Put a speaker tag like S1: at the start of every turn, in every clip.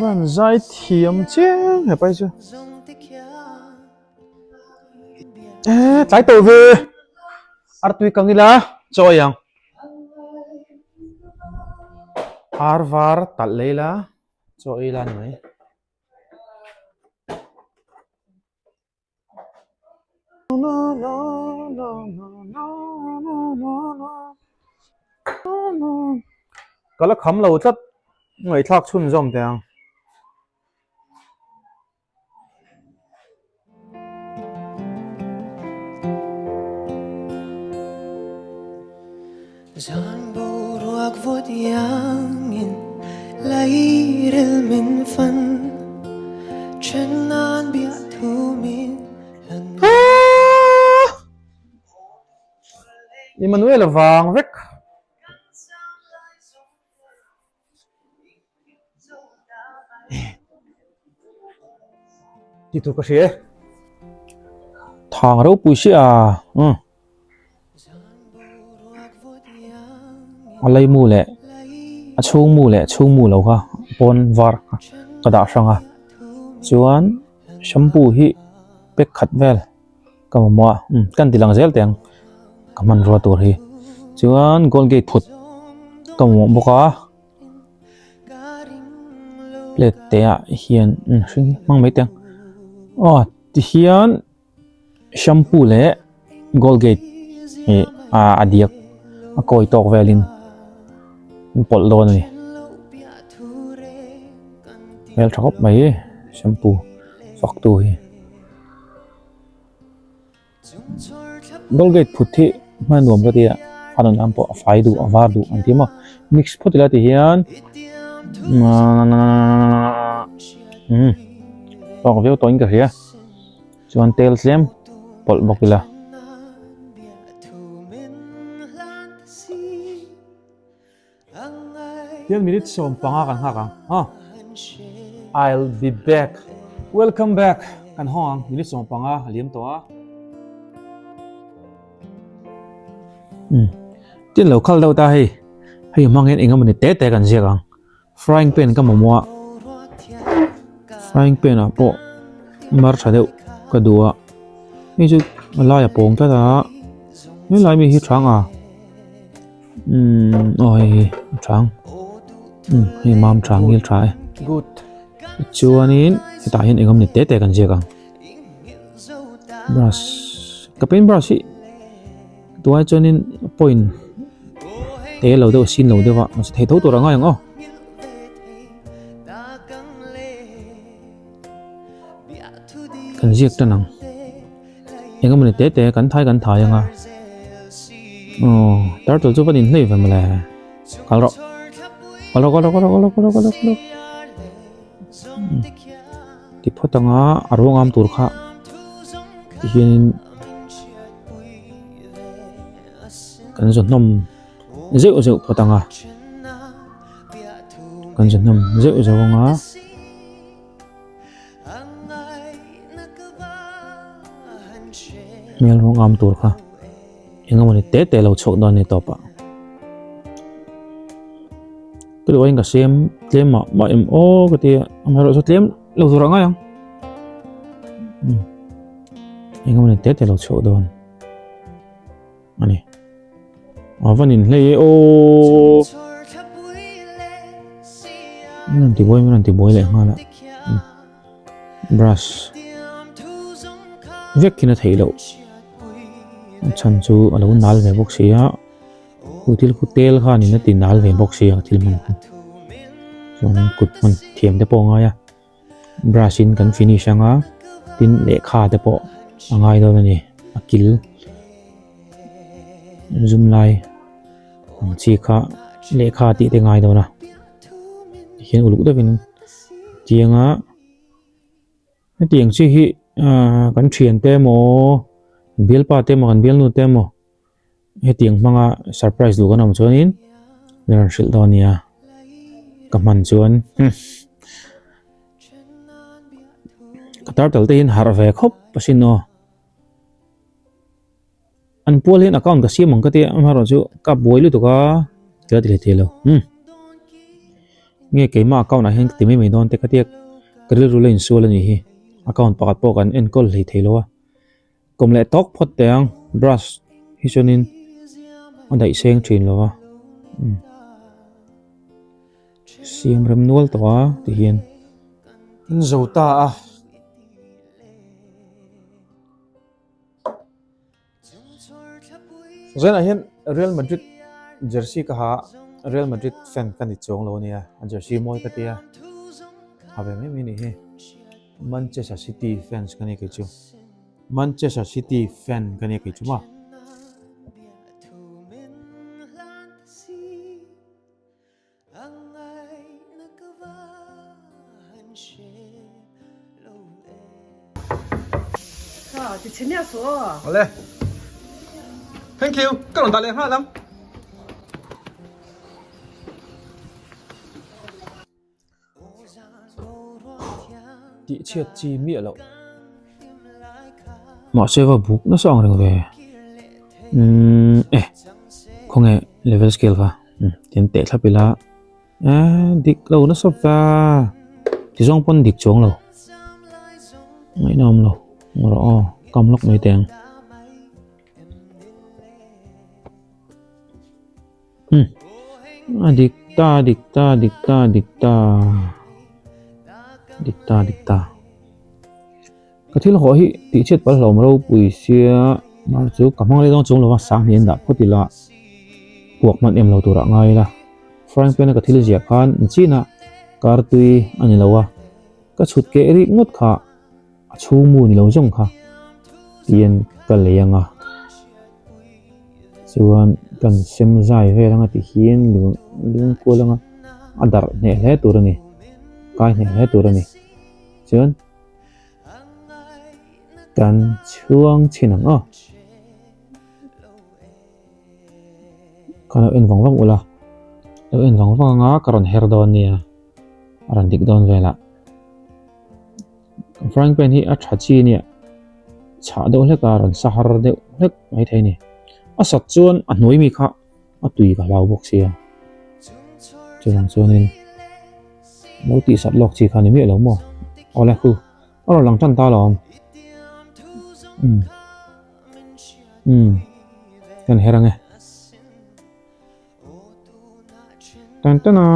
S1: Van zai thiam chiang hepa hi chu. Eh tlai tawh ve. Artui kang ila chaw ei ang. Ar var talh leh ila chaw ei ila ni mai. Ka la kham lo tlat ngaihthlak chhunzawm teh ang.
S2: Zan boruak vawt iangin lairil min fan Then nan biahthu min hlan
S1: Emmanuel vang vek. Ti tur ka hria e. Thang ropui si a. Um. A lei mu leh a chhung mu leh chhung mu lo kha pawn var kha ka dah hrang a. Chuan shampoo hi pack khat vel. Ka mamawh a umm ka ti lang zel teh ang ka hmanrua tur hi chuan Colgate phut ka mamawh bawk a plate te ah hian umm hring hmang mai teh ang aw tihian shampoo leh Colgate ih a diak a kawi tawk velin an pawlh dawn a ni hmeltha khawp mai shampoo fak tu hi. Colgate phut hi hman nuam ka ti a a rawn lam pawh a fai duh a var duh an ti maw mix phawt ila ti hian umm tawk viau tawhin ka hria chuan tel tlem pawlh bawk ila. Hian minute 15 kan nghak ang ha I'll be back welcome back kan hawng ang minute 15 a liam tawh a um tin lo khal deuh ta hei hei hmang hian eng emawni te te kan ziak ang frying pan ka mamawh a frying pan ah pawh mar tha deuh ka duh a hei chu a lai a pawng tlat a helai mi hi tha ang a. Umm aw hei hi a chang umm hei mam tha ngil tha e
S3: Good.
S1: Chuanin hetah hian eng awmni te te kan ziak ang brush ka paint brush hi tunah chuanin point te lo deuh sin lo deuh a mahse thei tho tur a ngai ang aw. Kan ziak tan ang. Eng emawni te te kan thai kan thai anga aw turtle chu va inhlei ve mawle kal rawh kal rawh kal rawh kal rawh kal rawh kal rawh kal rawh ti phawt anga a ruang am tur kha ti hianin kan zaw hnawm zeuh zeuh phawt anga kan zaw hnawm zeuh zeuh anga. Hmel rawng am tur kha eng emawni te te lo chhuak dawn a ni tawp ah ka duh aiin ka siam tlem mah mah em aw ka ti a amaherawh chu tlem lo tur ah ngai ang eng emawni te te lo chhuak dawn a ni a va nin hlei e aw min rawn ti buai min rawn ti buai leh nghal a brush vek in a theih loh a chhan chu a lo nal ve bawk si a chu thil khu tel khan in a ti nal ve bawk si a thil hman kha chuan kut hman thiam te pawh a ngai a. Brush in kan finish anga tin lehkha te pawh a ngai dawn a ni a kil zum lai ang chi kha lehkha tih te ngai dawn a tihian uluk deuhin tiang a hetiang chi hi ahh kan thian te emaw bialpa te emaw kan bialnu te emaw. Hetiang hmanga surprise duh kan awm chuanin min rawn hrilh dawn nia ka hman chuan ka turtle te hian harh ve khawp asin aw an pual hian account ka siam ang ka tia amaherawhchu ka buai lutuk a ka ti leh thei lo umm. Nge keimah account ah hian ka ti mai mai dawn te ka tia ka rilru la insual a nih hi. Account pakhat pawh kan enkawl hlei thei lo a. Kawm leh tawk phawt teh ang brush hi chuanin a daih seng thin lo a. Umm siam rem nual tawh a ti hian. An zo ta a. Zainah hian Real Madrid jersey ka ha a, Real Madrid fan ka ni chuang lo ania, a jersey mawi ka tia, ha ve mai mai ni hi, Manchester City fans ka ni kei chu, Manchester City fan ka ni kei chu maw.
S3: Awle. Thank you. Ka rawn dah leh nghal ang.
S1: Tih chhiat chi miah loh. Mahse va buk nasa ang reng ve. Umm e khawnge level scale kha umm tin teh thlap ila eh dik lo nasa va ti zawng pawn dik chuang lo ngaihna awm lo rawh aw kam lawk mai teh ang. Umm a dik ta dik ta dik ta dik ta dik ta dik ta ka thil haw hi tih chhiat palh hlawm ropui sia mar chu ka hmang leh dawn chung lova sang hi an dah phawt ila puak hman em lo turah ngai ila frying pan a ka thil ziah khan an chin a kar tui a ni lo a ka chhut keh rik ngawt kha. A chhung mu ni lo zawng kha tian ka lei ang a, chuan kan sem zai vel anga ti hian lung lung kual anga a darh hneh hle tur a ni, kai hneh hle tur a ni, chuan kan chhuang chhin ang aw. Ka lo en vang vang ula, lo en vang vang anga ka rawn her dawn nia, a rawn dik dawn velah. Frying pan hi a tha chi ania chhah deuh hlek a rawn sa har deuh hlek mai thei a ni a sat chuan a hnuai mi kha a tui ka hlau bawk sia chuvang chuanin lo tih sat lawk chi kha ni miah lo maw awle khu a rawn lang tan ta lo awm um um kan her ang e. Tan tan a.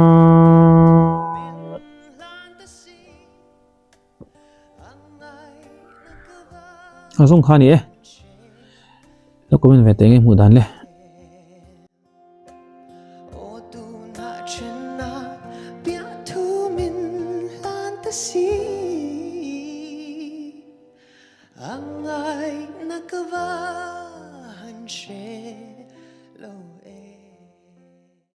S1: A zawng kha a ni e. Lo comment ve teh nge hmuh dan le.